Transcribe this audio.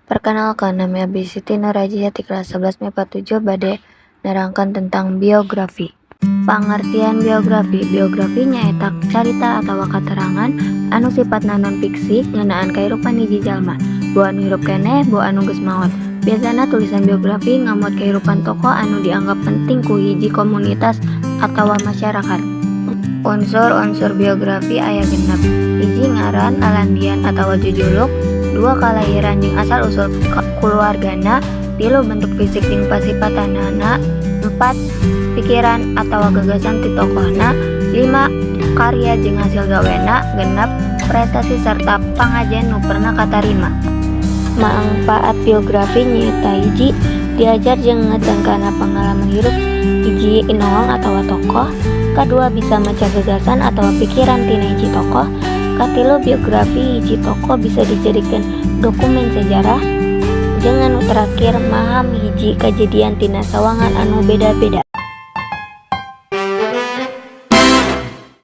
Perkenalkan, nami abdi Siti Nurajia ti kelas 11 MIPA 7 bade nerangkeun tentang biografi. Pangertian biografi. Biografi nyaeta carita atawa katerangan anu sifatna non fiksi ngeunaan kahirupan hiji jalma, boh anu hirup keneh, boh anu geus maot. Biasana tulisan biografi ngamuat kahirupan tokoh anu dianggap penting ku hiji komunitas atawa masyarakat. Unsur-unsur biografi aya 6: 1. Ngaran, lalandian atawa jujuluk. 2. Kalahiran jeung asal usul kulawargana. 3. Bentuk fisik jeung pasipatanana. 4. Pikiran atawa gagasan ti tokohna. 5. Karya jeung hasil gawena. 6. Prestasi sarta pangajen nu pernah katarima. Mangpaat biografi nyaeta 1. Diajar jeung ngeunceun kana pangalaman hirup hiji noong atawa tokoh. 2. Bisa maca gagasan atawa pikiran tina hiji tokoh. 3. Biografi hiji tokoh bisa dijadikeun dokumen sejarah, jeung anu terakhir maham hiji kajadian tina sawangan anu beda-beda.